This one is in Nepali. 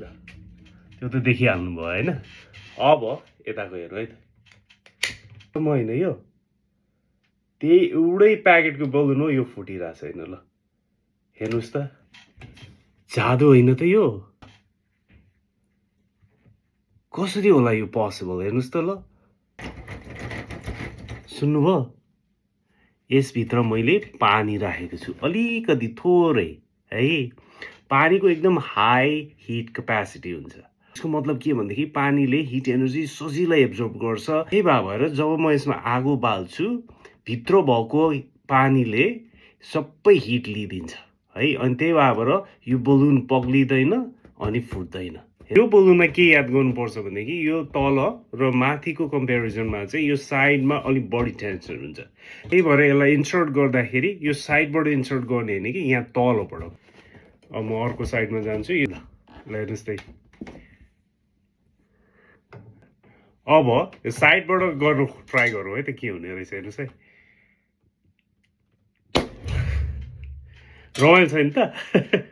त्यो त देखिहाल्नु भयो होइन अब यताको हेरौँ है त म होइन यो त्यही एउटै प्याकेटको बलुन हो यो फुटिरहेको छैन ल हेर्नुहोस् त जादु होइन त यो कसरी होला यो पोसिबल हेर्नुहोस् त ल सुन्नुभयो यसभित्र मैले पानी राखेको छु अलिकति थोरै है पानीको एकदम हाई हिट क्यापेसिटी हुन्छ यसको मतलब के भनेदेखि पानीले हिट एनर्जी सजिलै एब्जर्ब गर्छ त्यही भएर जब म यसमा आगो बाल्छु भित्र भएको पानीले सबै हिट लिइदिन्छ है अनि त्यही भएर यो बलुन पग्लिँदैन अनि फुट्दैन यो बलुनमा के याद गर्नुपर्छ भनेदेखि यो तल र माथिको कम्पेरिजनमा चाहिँ यो साइडमा अलिक बढी टेन्सन हुन्छ त्यही भएर यसलाई इन्सर्ट गर्दाखेरि यो साइडबाट इन्सर्ट गर्ने होइन कि यहाँ तलबाट अब म अर्को साइडमा जान्छु यो हेर्नुहोस् त अब यो साइडबाट गर्नु ट्राई गरौँ है त के हुने रहेछ हेर्नुहोस् है रमाइलो छ नि त